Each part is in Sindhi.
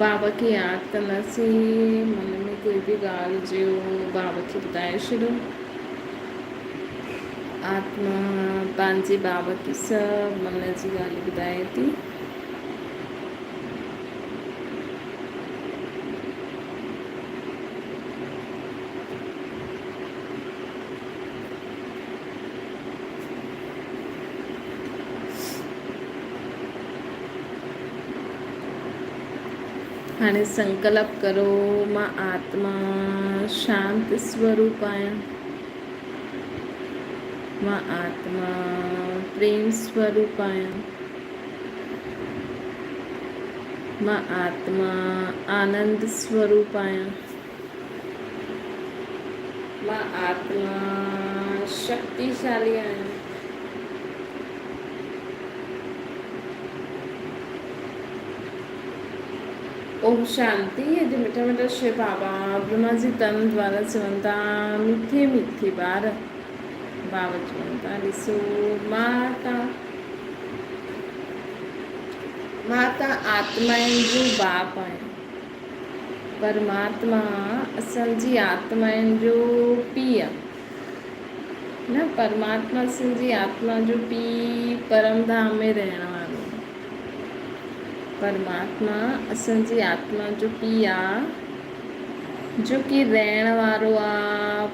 بابا کي ياد ڪنداسين، من ۾ ڪوئي به ڳالهه هجي اهو بابا کي ٻڌائي ڇڏو. آتما پنهنجي بابا کي سڀ من جي ڳالهيون ٻڌائي ٿي. هاڻي سنڪلپ ڪرو مان آتما شانت سوروپ آهيان، مان آتما پريم سوروپ آهيان، مان آتما آنند سوروپ آهيان، مان آتما شڪتيشالي آهيان. اوم شانتي اڄ مٺا مٺا شو بابا برهما جي تن دوارا چون ٿا مٺي مٺي ٻار بابا چون ٿا ڏسو ماتا ماتا آتمائن جو باپ آهيان پرماتما اسان جي آتمائن جو پيء آهي نه پرماتما اسان جي آتما جو پيء پرم ڌام ۾ رهڻ وارو آهي. پرماتما اسان جي آتما جو پيء آ جو ڪي رهڻ وارو آ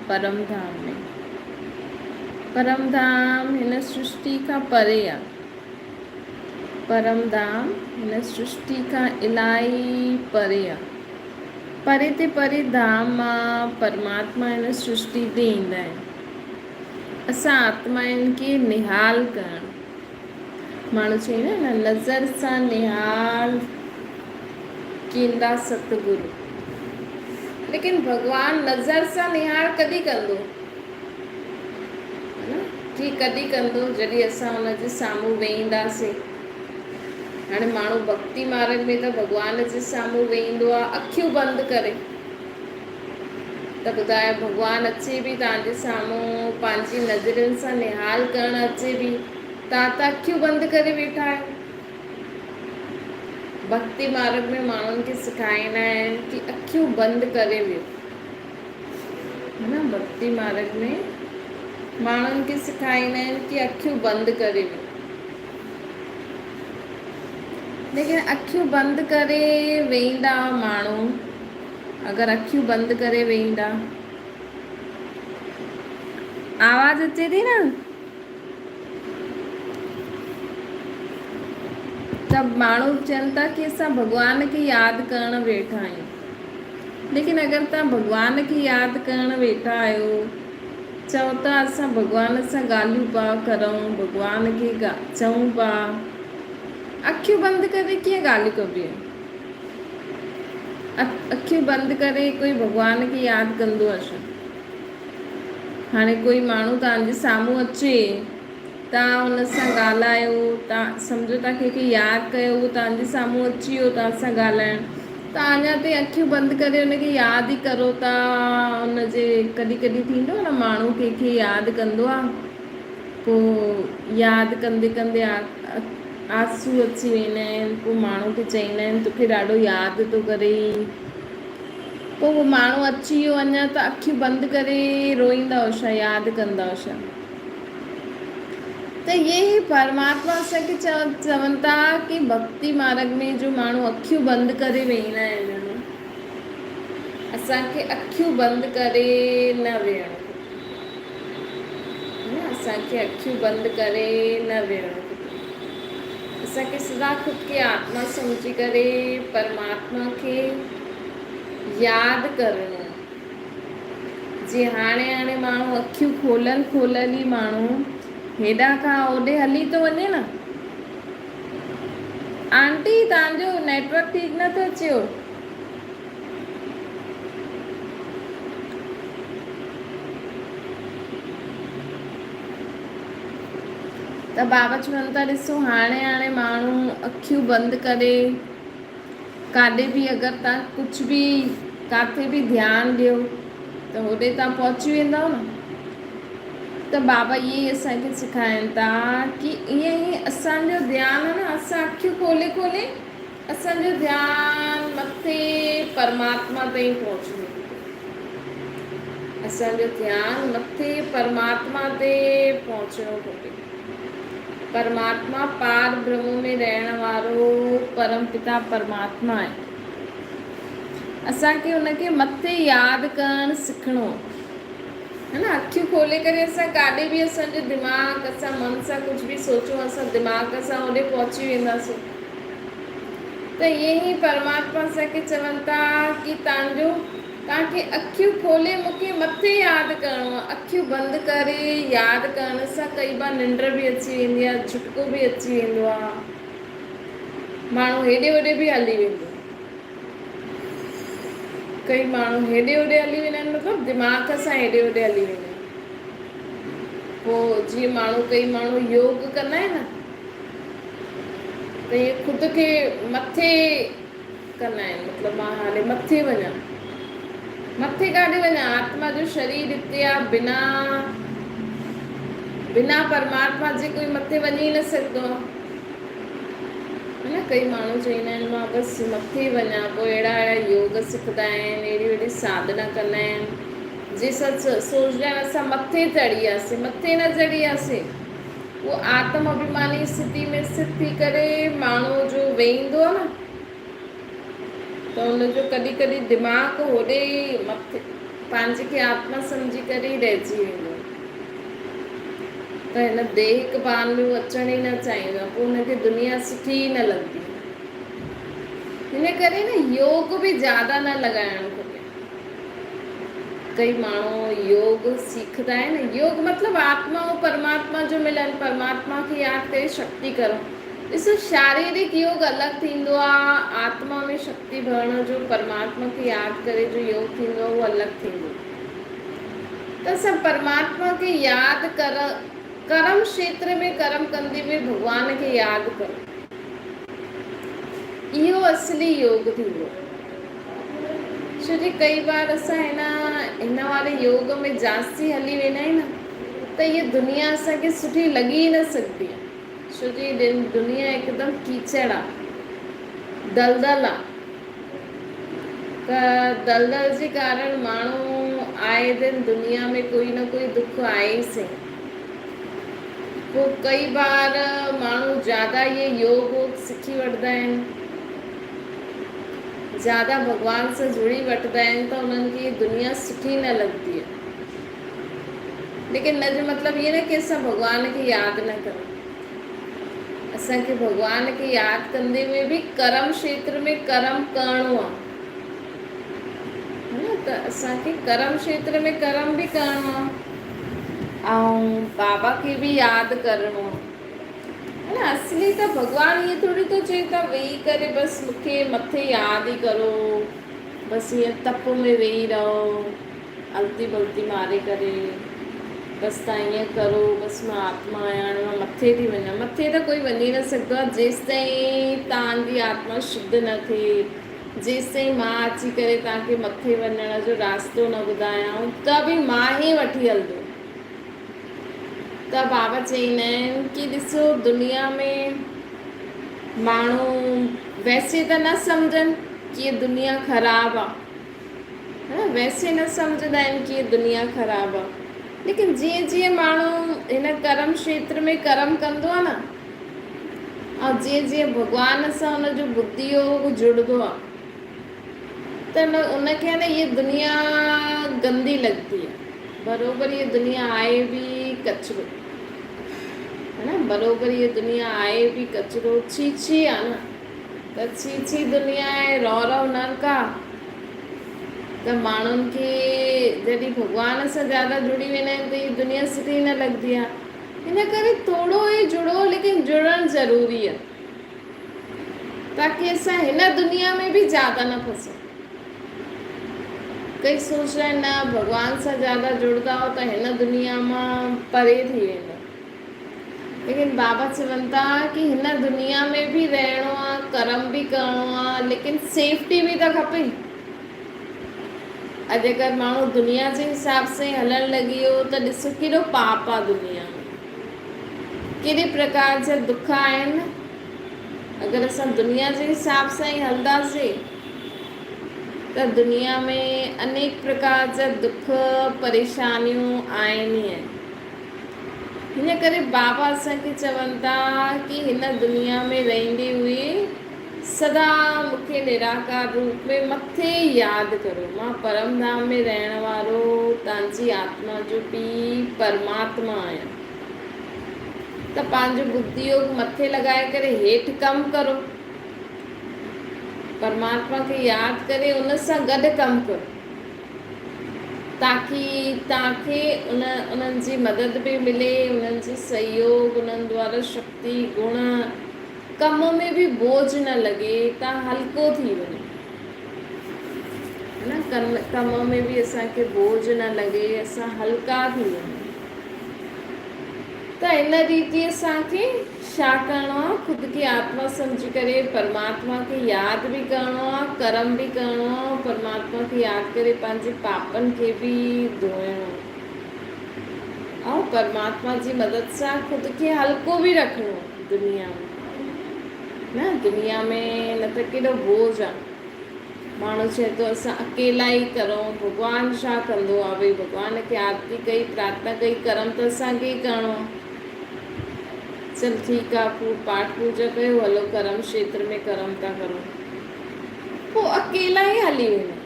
پرم ڌام ۾. پرم ڌام هن سرشٽي کان پري آ. پرم ڌام هن سرشٽي کان الاهي پري آ. پري تي پري ڌام مان پرماتما هن سرشٽي تي ايندا آهن. اسان آتمائن کي نهال ڪرڻ. ماڻهو چئي نه نه نظر سان نهال ڪيندا ستگرو. ليڪن ڀڳوان نظر سان نهال ڪڏهن ڪندو؟ ڪي ڪڏهن ڪندو جڏهن اسان ان جي سامهون ويهنداسين. هاڻي ماڻهو ڀڳتي مارڳ ۾ ته ڀڳوان جي سامهون ويهندو آ اکيون بند ڪري ته ٻڌايو ڀڳوان اچي به توهان جي سامهون پنهنجي نظرين سان نهال ڪرڻ اچي به توهان ته اکيون بند ڪري ويٺا آهيو. ڀڳتي مارڳ ۾ ماڻهن کي سکائيندا آهن ڪي اکيون بند ڪري ويهو. نه ڀڳتي مارڳ ۾ ماڻهن کي سکائيندا آهن ڪي اکيون بند ڪري ويهو. ليڪن اکيون بند ڪري ويهندا ماڻهو اگر اکيون بند ڪري ويهندا آواز اچي ٿي نه ته ماڻهو چون ٿا ڪي اسان ڀڳوان کي ياد ڪرڻ ويٺا آهيون ليڪن اگر توهان ڀڳوان کي ياد ڪرڻ ويٺا آهيو، چئو ٿا اسان ڀڳوان سان ڳالهيون پيا ڪرون، ڀڳوان کي چئون پيا، اکيون بند ڪري ڪيئن ڳالهيون ڪبيون آهن؟ اکيون بند ڪري ڪوئي ڀڳوان کي ياد ڪندو آهي ڇا؟ هاڻي ڪوئي ماڻهو توهان جي سامهون اچي، توهان ان سان ڳالهايو، توهان سمجهو ٿا ڪنهن کي ياد ڪيو، اهو توهان جي سامهون اچي ويو توهان سان ڳالهائڻ، توهان اڃا تائين اکيون بند ڪري ان کي ياد ئي ڪرو ٿا، ان جي ڪڏهن ڪڏهن ٿيندو آهي نه ماڻهو ڪنهن کي ياد ڪندو آهي پوء ياد ڪندي ڪندي آنسو اچي ويندا آهن، پوء ماڻهو کي چئيندا آهن توکي ڏاڍو ياد ٿو ڪري. پوء اهو ماڻهو اچي ويو اڃا ته اکيون بند ڪري روئيندا هئا ياد ڪندا هئا. ته اهي ئي پرماتما اسان کي چون ٿا ڪي ڀڳتي مارڳ ۾ جو ماڻهو اکيون بند ڪري ويهندا آهن اسان کي اکيون بند ڪري نه ويهڻو کپي اسان کي اکيون بند ڪري نه ويهڻو کپي اسان کي سدا خود کي آتما سمجهي ڪري پرماتما کي ياد ڪرڻو جي هاڻي هاڻي ماڻهو اکيون کولل کولل ئي ماڻهو هيڏانهن کان هوڏي هلي ٿو وڃي نه. آنٽي توهان جو نيٽورڪ ٺيڪ نه ٿو اچيو. ته بابا چون ٿا ڏسو هاڻي هاڻي ماڻهو اکيون بند ڪري ڪاڏي به اگر توهان ڪجهه به ڪاٿي به ڌيان ڏيو ته هوڏي توهان پهچي ويندؤ نه ته بابا اهي ئي اسان کي سکائن ٿا ڪي ائين ئي اسان جو ڌيان آهي نه اسان اکيون کولي کولي اسان جو ڌيان مٿي پرماتما تائين پهچڻو کپي. اسان جو ڌيان مٿي پرماتما تي پهچڻو کپي. پرماتما پار برهم ۾ رهڻ وارو پرم پتا پرماتما آهي. اسان کي ان کي مٿي ياد ڪرڻ سکڻو آهي نه. اکيون کولي ڪري اسان ڪاڏي به اسان جو دماغ اسان من سان ڪجهه به سوچون اسان دماغ سان اوڏي پهچي وينداسون. ته ائين ئي پرماتما اسان کي چون ٿا ڪي تان جو توهان کي اکيون کولي مون کي مٿي ياد ڪرڻو آهي. اکيون بند ڪري ياد ڪرڻ سان ڪئي بار ننڊ به اچي ويندي آهي، جهٽڪو به اچي ويندو آهي، ماڻهو هيڏي هوڏي به هلي ويندو آهي. ڪئي ماڻهو هيڏي هوڏي هلي ويندا آهن مطلب دماغ سان هيڏي هوڏي هلي ويندا آهن. پوء جيئن ماڻهو ڪئي ماڻهو يوگ ڪندا آهن نه ته ائين خود کي مٿي ڪندا آهن مطلب مان هاڻي مٿي وڃان. مٿي ڪاڏي وڃان؟ آتما جو شرير هتي آ بنا بنا پرماتما جي ڪوئي مٿي وڃي ئي نه سگهندو آ. نه ڪئي ماڻهو چوندا آهن مان بس مٿي وڃان پوء اهڙا اهڙا يوگ سکندا آهن اهڙي اهڙي ساڌنا ڪندا آهن جي سچ سوچدا آهن اسان مٿي چڙهي وياسين مٿي نه چڙهي وياسين اهو آتم اڀيماني اسٿتي ۾ اسٿت ٿي ڪري ماڻهو جو ويهندو آهي نه ته ان جو ڪڏهن ڪڏهن دماغ هوڏي ئي مٿي پنهنجي کي آتما سمجهي ڪري ئي رهجي ويندو آهي ته هن ديهڪ بان ۾ هو اچڻ ئي نه چاهيندو آهي پوء هن کي دنيا سٺي ئي نه لڳندي آهي. هن ڪري نه يوگ به زياده نه لڳائڻ کپي. ڪئي ماڻهو يوگ سيکندا آهن. يوگ مطلب آتما ۽ پرماتما جو ملن، پرماتما کي ياد ڪري شڪتي ڪرو. ڏسو شاريرڪ يوگ الڳ ٿيندو آ، آتما ۾ شڪتي ڀرڻ جو پرماتما کي ياد ڪري جو يوگ ٿيندو آ اهو الڳ ٿيندو. ته اسان پرماتما کي ياد ڪر ڪرم کيتر ۾ ڪرم ڪندي به ڀڳوان کي ياد ڪرو. اهو اصلي يوگ ٿيندو. ڇو جي ڪئي بار اسان هن هن واري يوگ ۾ جاستي هلي ويندا آهيون نه ته هيء دنيا اسان کي سٺي لڳي ئي نه سگهندي آهي. ڇو جي دنيا هڪدم ڪيچڙ آ، دلدل آ ته دلدل جي ڪارڻ ماڻهو آئي دن دنيا ۾ ڪوئي نه ڪوئي دک آهي ئي سهي. پوء ڪئي بار ماڻهو زياده اهي يوگ ووگ سکي وٺندا آهن، زياده ڀڳوان سان جڙي وٺندا آهن ته انهن کي هي دنيا سٺي نه لڳندي آهي. ليڪن ان جو مطلب اهو نه ڪي اسان ڀڳوان کي ياد نه ڪرون. اسان کي ڀڳوان کي ياد ڪندي ۾ به ڪرم کيتر ۾ ڪرم ڪرڻو آهي. نه ته اسان کي ڪرم کيتر ۾ ڪرم به ڪرڻو آهي ۽ بابا کي به ياد ڪرڻو آهي. نه اصلي ته ڀڳوان ائين ٿوري ٿو چئي ته ويهي ڪري بس مون کي مٿي ياد ئي ڪرو بس ائين تپ ۾ ويهي رهو التي بلتي ماري ڪري بس تان ائين ڪرو بس مان آتما آهيان هاڻي مان مٿي ٿي وڃان مٿي ته ڪوئي وڃي نه سگهندو آهي جيستائين تان جي آتما شڌ نه ٿئي جيستائين مان اچي ڪري تان کي مٿي وڃڻ جو راستو نه ٻڌايان ته به مان ئي وٺي هلندو ته بابا چئيندا آهن ڪي ڏسو دنيا ۾ ماڻهو ويسي ته نه سمجهن ڪي هي دنيا خراب آ ها ويسي نه سمجهندا آهن ڪي هي دنيا خراب آ ليڪن جيئن جيئن ماڻهو هن ڪرم کيتر ۾ ڪرم ڪندو آ نه ۽ جيئن جيئن ڀڳوان سان ان جو ٻڌي يوگ جڙندو آ ته ان کي نه هيء دنيا گندي لڳندي آ. بروبر هيء دنيا آهي به ڪچرو. ها نه بروبر هيء دنيا آهي به ڪچرو ڇي ڇي آ نه ته ڇي ڇي دنيا آهي رئو رئو نرڪ آ ته ماڻهن کي جڏهن ڀڳوان سان زياده جڙي ويندا آهن ته هيء دنيا سٺي نه لڳندي آ. ان ڪري ٿورو ئي جڙو ليڪن جڙڻ ضروري آ. تاڪه اسان هن دنيا ۾ به زياده نه ڦسون. ڪئي سوچدا آهن نه ڀڳوان سان زياده جڙندائو ته هن دنيا مان پري ٿي ويندو. ليڪن بابا چون ٿا ڪي هن دنيا ۾ به رهڻو آ ڪرم به ڪرڻو آ ليڪن سيفٽي به ته کپي. اڄ اگر ماڻهو دنيا جي حساب سان هلڻ لڳي ويو ته ڏسو ڪيڏو پاپ آ دنيا ۾. ڪيڏي پرڪار جا دک آهن. اگر اسان دنيا جي حساب سان ئي هلنداسين ته دنيا ۾ انيڪ پرڪار جا دک پريشانيون آهن ئي آهن. هن ڪري بابا اسان کي چون ٿا ڪي هن دنيا ۾ رهندي هئي سدا مون کي نراڪار روپ ۾ مٿي ياد ڪرو. مان پرم ڌام ۾ رهڻ وارو تنهنجي آتما جو پيء پرماتما آهيان. ته پنهنجو ٻڌي يوگ مٿي لڳائي ڪري هيٺ ڪم ڪرو. پرماتما کي ياد ڪري ان سان گڏ ڪم ڪرو. تاڪي توهان کي ان انهن جي مدد به ملي، انهن جي سهيوگ، انهن دوارا شڪتي، گڻ، ڪم ۾ به بوجهه نه لڳي، توهان هلڪو ٿي وڃو. نه ڪم ۾ به اسان کي بوجهه نه لڳي، اسان هلڪا ٿي وڃون. ته ان ريتي اسان کي ڇا ڪرڻو آهي؟ خود کي آتما سمجهي ڪري پرماتما کي ياد به ڪرڻو آهي، ڪرم به ڪرڻو آهي، پرماتما کي ياد ڪري پنهنجي پاپن کي به ڌوئڻو آهي ۽ پرماتما جي مدد سان خود کي هلڪو به رکڻو آهي دنيا ۾. نه دنيا ۾ نه ته ڪيڏو بوجهه آهي. ماڻهو چئي ٿو اسان اڪيلا ئي ڪرون، ڀڳوان ڇا ڪندو آ، ڀئي ڀڳوان کي آرتي ڪئي، پرارٿنا ڪئي، ڪرم ته اسان کي ئي ڪرڻو آ. چل ٺيڪ آ، پاٺ پوڄا ڪيو، هلو ڪرم کيتر ۾ ڪرم ٿا ڪرون. پوء اڪيلا ئي هلي ويندا آهن.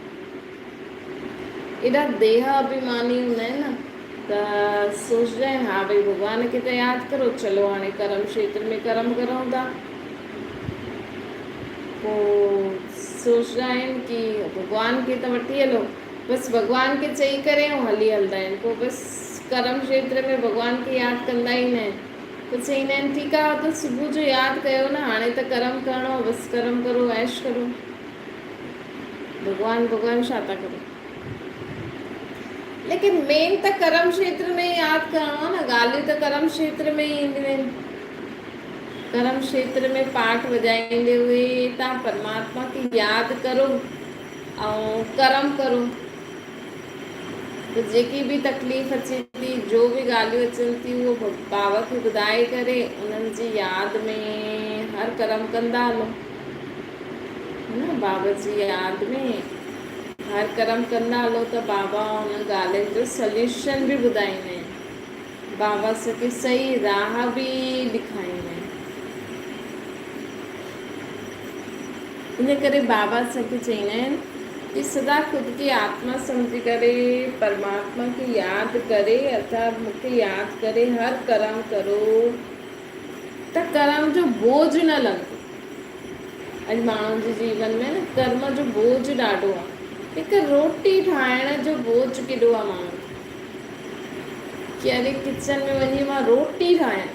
ايڏا ديهه اڀيماني هوندا آهن نه ته سوچجانء ها ڀئي ڀڳوان کي ته ياد ڪرو، چلو هاڻي ڪرم کيتر ۾ ڪرم ڪرون ٿا. پوء سوچندا آهن ڪي ڀڳوان کي ته وٺي هلو، بس ڀڳوان کي چئي ڪري ۽ هلي هلندا آهن. پوء بس ڪرم کيتر ۾ ڀڳوان کي ياد ڪندا ئي نه آهن. پوء چئيندا آهن ٺيڪ آهي ته صبح جو ياد ڪيو نه هاڻي ته ڪرم ڪرڻو آهي بس ڪرم ڪرو عيش ڪرو. ڀڳوان ڀڳوان ڇا ٿا ڪرو. ليڪن مين ته ڪرم کيتر ۾ ياد ڪرڻو آهي نه ڳالهيون ته ڪرم کيتر ۾ ئي اينديون آهن. ڪرم کيتر ۾ پاٺ وڄائيندي هئي تان پرماتما کي ياد ڪرو ۽ ڪرم ڪرو ته جيڪي به تڪليف اچي ٿي جو به ڳالهيون اچن ٿيون اهو بابا کي ٻڌائي ڪري انهن جي ياد ۾ هر ڪرم ڪندا هلو نه بابا جي ياد ۾ هر ڪرم ڪندا هلو ته بابا ان ڳالهين جو سليوشن به ٻڌائيندا آهن. بابا اسان کي صحيح راهه به ڏيکاريندا آهن. ان ڪري بابا اسان کي چئيندا آهن ڪي سدا خود کي آتما سمجهي ڪري پرماتما کي ياد ڪري ارٿات مون کي ياد ڪري هر ڪرم ڪرو ته ڪرم جو بوجهه نه لڳندو. اڄ ماڻهن جي جيون ۾ نه ڪرم جو بوجهه ڏاڍو آهي. هڪ روٽي ٺاهڻ جو بوجهه ڪيڏو آهي ماڻهن تي. ڪي اري ڪچن ۾ وڃي مان روٽي ٺاهيان،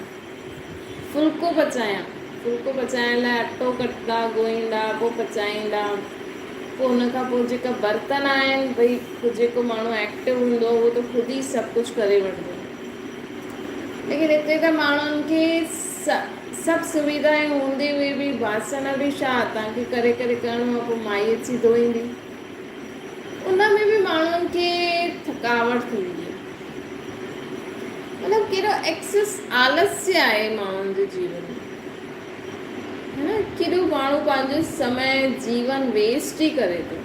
ڦلڪو پچايان، ڦلڪو پچائڻ لاء اٽو ڪٽندا، ڳوهيندا، پوء پچائيندا، پوء ان کان پوء جيڪا برتن آهن ڀئي جيڪو ماڻهو ايڪٽو هوندو اهو ته خود ئي سڀ ڪجهه ڪري وٺندو ليڪن هتي ته ماڻهن کي سڀ سويڌائون هوندي هئي به باسڻ به ڇا توهان کي ڪري ڪري ڪرڻو آهي پوء مائي اچي ڌوئيندي. ان ۾ به ماڻهن کي ٿڪاوٽ ٿيندي آهي. مطلب ڪيڏو ايڪسس آلسيه آهي ماڻهن جي جيون ۾ ها نه ڪيڏو ماڻهو پنهنجو سمي جيون ويسٽ ئي ڪري ٿو.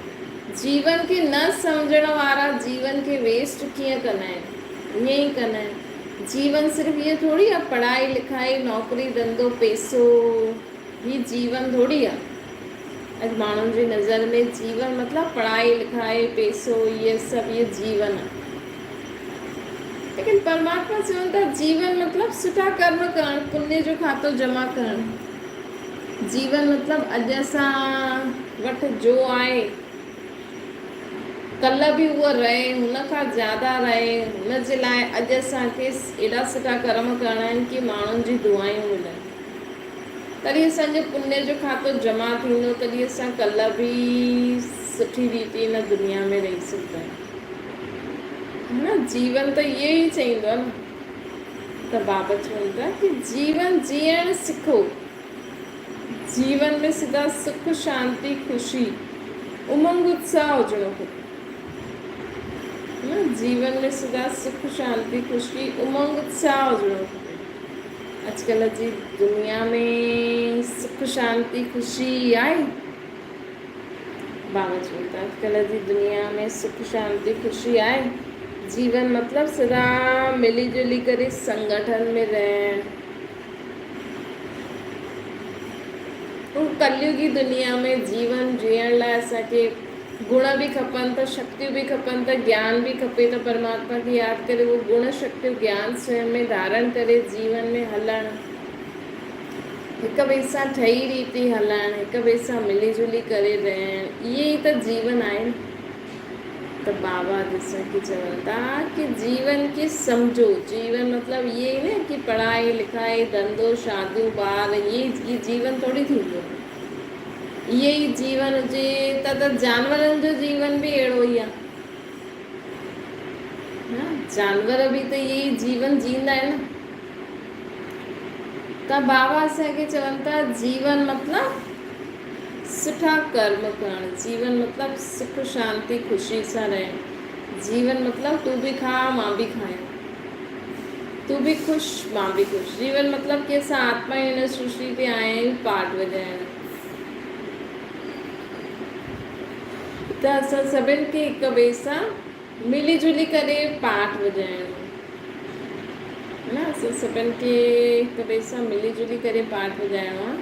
جيون کي نه سمجهڻ وارا جيون کي ويسٽ ڪيئن ڪندا آهن؟ ائين ئي ڪندا آهن. جيون صرف اهو ٿوري آهي پڙهائي لکائي نوڪري ڌنڌو پيسو هي جيون ٿوري آهي. اڄ ماڻهن جي نظر ۾ جيون مطلب پڙهائي لکائي پيسو اهي سڀ اهي جيون آهي. ليڪن پرماتما چون ٿا جيون مطلب سٺا ڪرم ڪرڻ، پڃ جو کاتو جمع ڪرڻ. جيون مطلب اڄ اسان وٽ جو آهي ڪلهه به اهو رهي هن کان زياده رهي هن جي لاء اڄ اسان کي ايڏا سٺا ڪرم ڪرڻا آهن ڪي ماڻهن جي دعائون ملن. تڏهن اسان جو پڃ جو کاتو جمع ٿيندو، تڏهن اسان ڪلهه به سٺي ريت هن دنيا ۾ رهي سگهندا آهيون. ها نه، جيون ته اهو ئي چئيندو آهي نه ته بابا چون ٿا ڪي جيون جيئڻ سکو، جيون ۾ سدا سک، شانتي، خوشي، امنگ، اتساهه هجڻو کپي. ها نه، جيون ۾ سدا سک، شانتي، خوشي، امنگ، اتساهه هجڻو کپي. اڄڪلهه جي دنيا ۾ سک شانتي خوشي آهي؟ بابا چون ٿا اڄڪلهه جي دنيا ۾ سک شانتي خوشي آهي؟ جيون مطلب سدا ملي جلي ڪري سنگٺن ۾ رهڻ. هن ڪليوگي دنيا ۾ جيون جيئڻ لاء اسان کي گڻ به کپن ته شڪتيون به کپن ته گيان به کپي ته پرماتما کي ياد ڪري اهو گڻ شڪتيون گيان سويم ۾ ڌارڻ ڪري جيون ۾ هلڻ هڪ ٻئي سان ٺهي ريتي هلڻ هڪ ٻئي سان ملي جلي ڪري رهڻ اهي ئي ته جيون آهي نه. ته بابا ڏسڻ کي چون ٿا ڪي جيون کي سمجهو جيون مطلب اهي ئي نه ڪي پڙهائي لکائي ڌنڌو شاديون ٻار اهي ئي جيون ٿوري ٿيندو اهي ئي جيون هجي ته ته جانورن جو جيون به اهڙو ئي آهي نه جانور به ته اهي ئي جيون جيئندا آهن ته بابا اسان کي چون ٿا جيون مطلب سٺا ڪرم ڪرڻ، جيون مطلب سک شانتي خوشي سان رهڻ، جيون مطلب تون به کاء مان به کايان، تون به خوش مان به خوش، جيون مطلب ڪي اسان آتما ئي هن سرشٽي تي آيا آهيون پاٺ وڄائڻ ته اسان سڀن کي هڪ ٻئي سان ملي جلي ڪري پاٺ وڄائڻو نه اسان سڀن کي هڪ ٻئي سان ملي جلي ڪري پاٺ وڄائڻو آ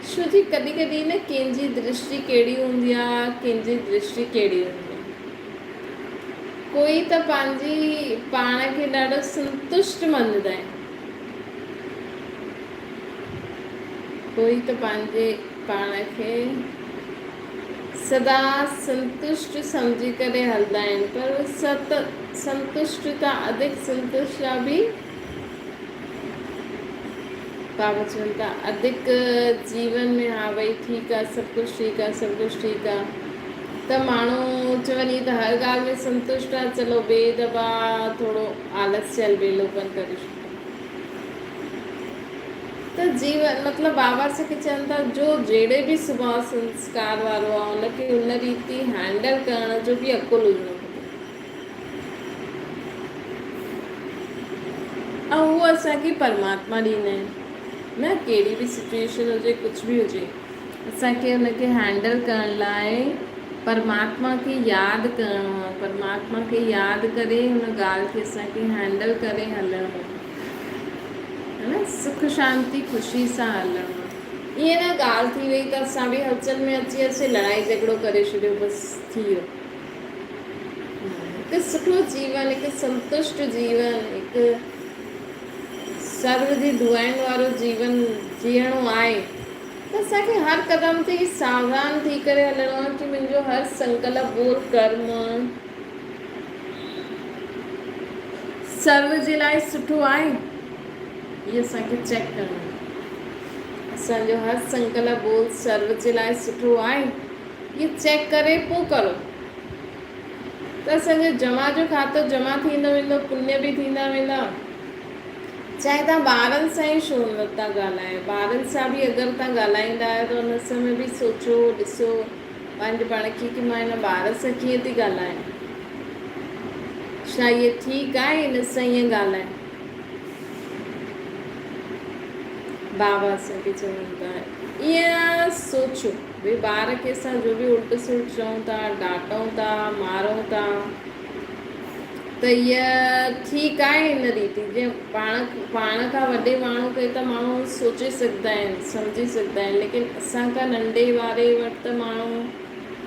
ڇو جي ڪڏهن ڪڏهن نه ڪنهن جي درشٽي ڪهڙي هوندي آ ڪنهن جي درشٽي ڪهڙي هوندي آ ڪوئي ته پنهنجي پاڻ کي ڏاڍو سنتشٽ مڃدا آهن ڪوئي ته پنهنجي پاڻ کي سدا سنتشٽ سمجهي ڪري هلندا آهن پر اهي ست سنتشٽتا اڌڪ سنتشٽتا به بابا چون ٿا اڌڪ جيون ۾ ها ڀئي ٺيڪ آ سڀ ڪجهه ٺيڪ آ سڀ ڪجهه ٺيڪ آ ته ماڻهو چون هي ته هر ڳالهه ۾ سنتشٽ آ چلو ٻي دفعا ٿورو آلس چل ٻيلوپن ڪري ڇڏيو. ته جيون مطلب بابا سکي چون ٿا جو جهڙي به سڀاء سنسڪار وارو آهي ان کي ان ريتي هينڊل ڪرڻ جو به عقل هجڻو کپي ۽ اهو اسان کي پرماتما ڏيندا آهن نه ڪهڙي به سچويشن هجي ڪجهه به هجي اسان کي ان کي هينڊل ڪرڻ لاء پرماتما کي ياد ڪرڻو آهي پرماتما کي ياد ڪري ان ڳالهه کي اسان کي هينڊل ڪري هلڻو آهي نه سک شانتي خوشي سان هلڻو آهي ائين نه ڳالهه ٿي وئي ته اسان به هلچل ۾ اچي وياسي لڙائي جهڳڙو ڪري ڇڏيو بس ٿي ويو هڪ سٺو جيون هڪ سنتشٽ جيون هڪ سرو جي دعائن وارو جيون جيئڻو آهي ته اسان کي هر قدم تي ساوڌان ٿي ڪري هلڻو آهي ڪي منهنجو هر سنڪلپ ٻول ڪرم سرو جي لاء سٺو آهي هي اسان کي چيڪ ڪرڻو آهي اسان جو هر سنڪلپ ٻول سرو جي لاء سٺو آهي هي چيڪ ڪري پوء ڪرو ته اسان جو جمع جو کاتو جمع ٿيندو ويندو پڃ به ٿيندا ويندا چاهي توهان ٻارن سان ئي ڇو نه ٿا ڳالهايو، ٻارن سان به اگر توهان ڳالهائيندا آهيو ته ان سمي به سوچو ڏسو پنهنجي پاڻ کي ڪي مان هن ٻار سان ڪيئن ٿي ڳالهايان، ڇا اهي ٺيڪ آهي هن سان ائين ڳالهائڻ؟ بابا اسان کي چون ٿا ائين سوچو ڀئي ٻار کي اسان جو به الٽ سلٽ چئون ٿا، ڊانٽون ٿا، مارون ٿا، ته هيء ٺيڪ آهي هن ريت جيئن پاڻ پاڻ کان وڏي ماڻهو کي ته ماڻهو سوچي سگهندا آهن سمجهي سگهندا آهن ليڪن اسان کان ننڍي واري وٽ ته ماڻهو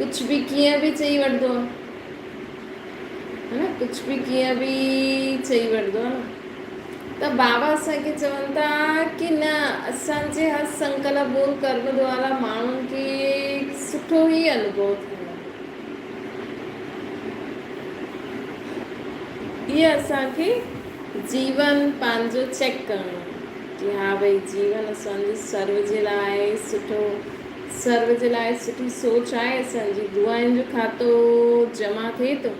ڪجهه به ڪيئن به چئي وٺندو آهي نه ڪجهه به ڪيئن به چئي وٺندو آهي نه ته بابا اسان کي چون ٿا ڪي نه اسان جي هر سنڪلپ ٻول ڪرم دوارا ماڻهن کي سٺو ئي انوڀو ٿيندو اهي اسان کي جيون پنهنجو چيڪ ڪرڻو آهي ڪي ها ڀئي جيون اسان جو سرو جي لاء سٺو سرو جي لاء سٺي سوچ آهي اسان جي دعائن جو کاتو جمع ٿئي ٿو.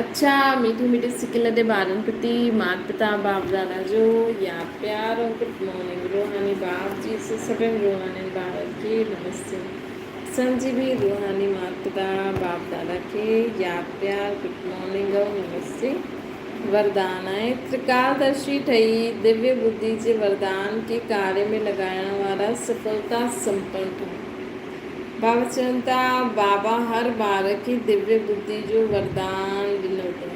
اڇا ميٺي ميٺي سڪ لڏي ٻارن پرتي مات پتا باپ دادا جو ياد پيار ۽ گڊ مارننگ روحاني باپ جي سڀن روحانين ٻارن کي نمستي. اسان جي به روحاني مات پتا باپ دادا کي ياد پيار گڊ مارننگ ۽ نمستي. وردان آهي. ترڪالدرشي ٺهي دويه ٻڌي جي وردان کي ڪاريه ۾ لڳائڻ وارا سڦلتا سمپن ٺهو. بابا چون ٿا، بابا هر ٻار کي دويه ٻڌي جو وردان ڏنو اٿئي.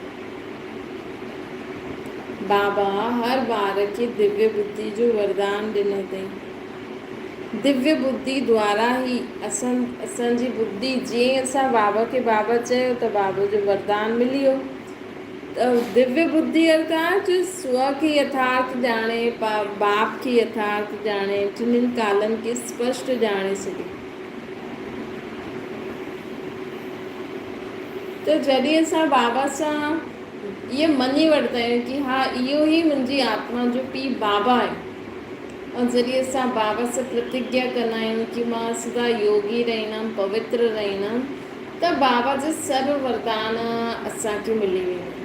بابا هر ٻار کي دويه ٻڌي جو وردان ڏنو اٿئي. دويه ٻڌي دوارا ئي اسان اسان جي ٻڌي جيئن ئي اسان بابا کي بابا چيو ته بابا جو وردان ملي ويو. ته دويه ٻڌي ارٿات سو کي يٿارٿ ڄاڻي، باپ کي يٿارٿ ڄاڻي، ٽنهين ڪالن کي سپشٽ ڄاڻي سگهي. ته جڏهن اسان بابا سان اهي مڃي وٺندا آهيون ڪي ها اهو ئي منهنجي آتما جو پيء بابا آهي ۽ جڏهن اسان بابا سان پرتگيا ڪندا آهيون ڪي مان سدا يوگي رهندم، پوتر رهندم ته بابا جا سرو وردان اسان کي ملي ويندا.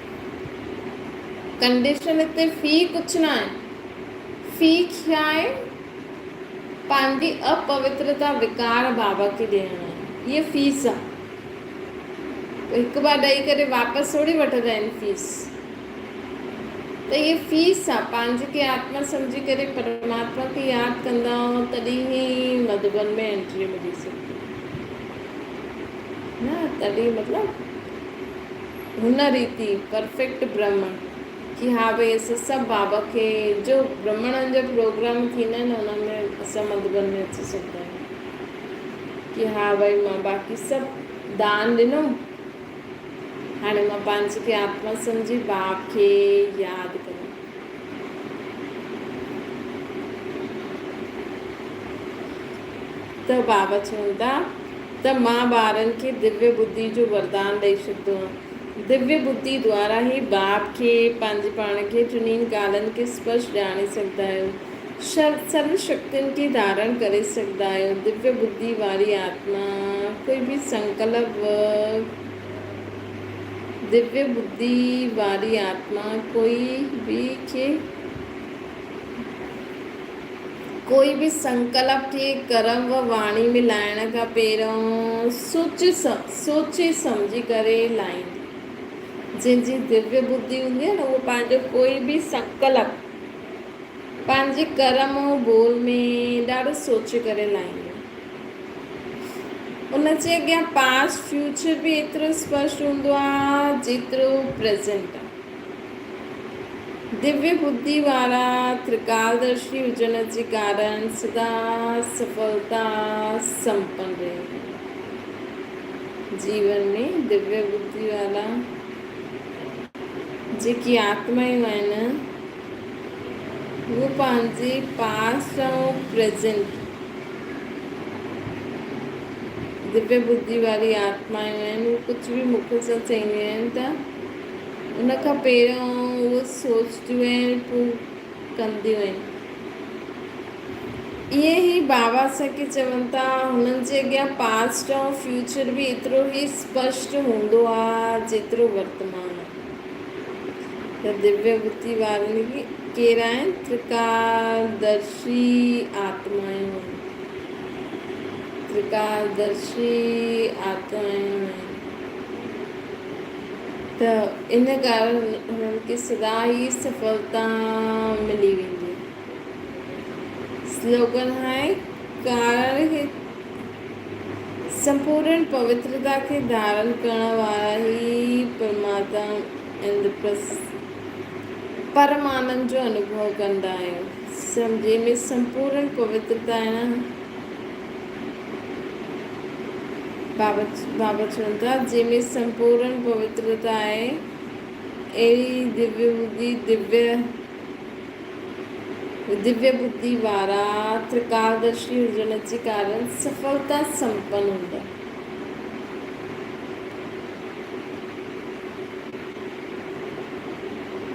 ڪنڊيشن هتي في ڪجهه نه آهي. في ڇا آهي؟ پنهنجي اپوترتا وڪار بابا کي ڏيڻ آهي. هيء فيس آهي. هڪ بار ڏئي ڪري واپس ٿوري وٺندا آهن فيس. ته هيء فيس آهي. پنهنجي کي آتما سمجهي ڪري پرماتما کي ياد ڪندا تڏهن ئي مڌوبن ۾ انٽري ملي سگهندي. نه تڏهن مطلب هن ريتي پرفيڪٽ برهمڻ ڪي ها ڀئي اسان سڀ بابا کي جو برهمڻن جا پروگرام ٿيندا آهن ان ۾ اسان مڌوبن ۾ اچي سگهندا آهيون ڪي ها ڀئي مان باقي سڀ دان ڏنو هاڻي مان پنهنجي کي آتما سمجهي باپ کي ياد ڪريان. ته بابا چون ٿا ته مان ٻارن کي دويه ٻڌي جو وردان ڏئي ڇڏندو آهيان. دويه ٻڌي دوارا ئي باپ کي، پنهنجي پاڻ کي، ٽنهي ڳالهن کي سپشٽ ڄاڻي سگهندا آهيو. سرو شڪتين کي ڌارڻ ڪري سگهندا آهيو. دويه ٻڌي واري آتما ڪوئي به سنڪلپ دويه ٻڌي واري آتما ڪوئي به کي ڪوئي به سنڪلپ کي ڪرم و واڻي ۾ لائڻ کان پهريون سوچي سوچي سمجهي ڪري لائيندي. جنهن جي دويه ٻڌي هوندي آهي نه اهو پنهنجو ڪوئي به سنڪلپ پنهنجي ڪرم ۽ ٻول ۾ ڏاڍو سوچي ڪري لائيندو. ان جي اڳيان پاسٽ فيوچر به ايترو اسپشٽ هوندو آهي جيترو پريزنٽ آهي. دويه ٻڌي وارا ترڪالدرشي هجڻ جي ڪارڻ سدا سڦلتا سمپن رهندا آهن. جيون ۾ دويه ٻڌي وارا جيڪي آتمايون آهن هو پنهنجي پاسٽ ۽ پريزنٽ دويه ٻڌي واري آتمايون آهن هو ڪجهه به مک سان چئينديون آهن ته ان کان پهريون اهو سوچنديون آهن پوء ڪنديون آهن. ائين ئي بابا اسان کي چون ٿا هنن جي اڳيان پاسٽ ۽ فيوچر به ايترو ئي اسپشٽ هوندو آهي جيترو ورتمان آهي. ته دويه ٻڌي وارن کي ڪير آهن؟ ترڪالدرشي آتمايون آهن. ترڪالدرشي آتمايون آهن. ته ان ڪارڻ هنن کي سدا ئي سڦلتا ملي ويندي. سلوگن آهي، ڪارڻ هي سمپورڻ پوترتا کي ڌارڻ ڪرڻ وارا ئي پرماتما پرم آنند جو انوڀو ڪندا آهيون. جنهن ۾ سمپورڻ پوترتا آهي نه. بابا چون ٿا، جنهن ۾ سمپورڻ پوترتا آهي، اهڙي دويه ٻڌي دويه ٻڌي وارا ترڪالدرشي هجڻ جي ڪارڻ سڦلتا سمپن هوندا.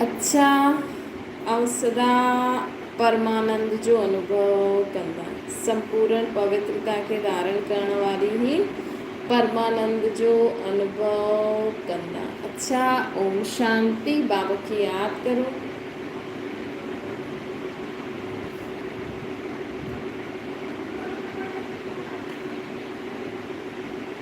اڇا ۽ سدا پرمانند جو انوڀو ڪندا. سمپورڻ پوترتا کي ڌارڻ ڪرڻ واري ئي پرمانند جو انوڀو ڪندا. اڇا اوم شانتي بابا کي ياد ڪرو.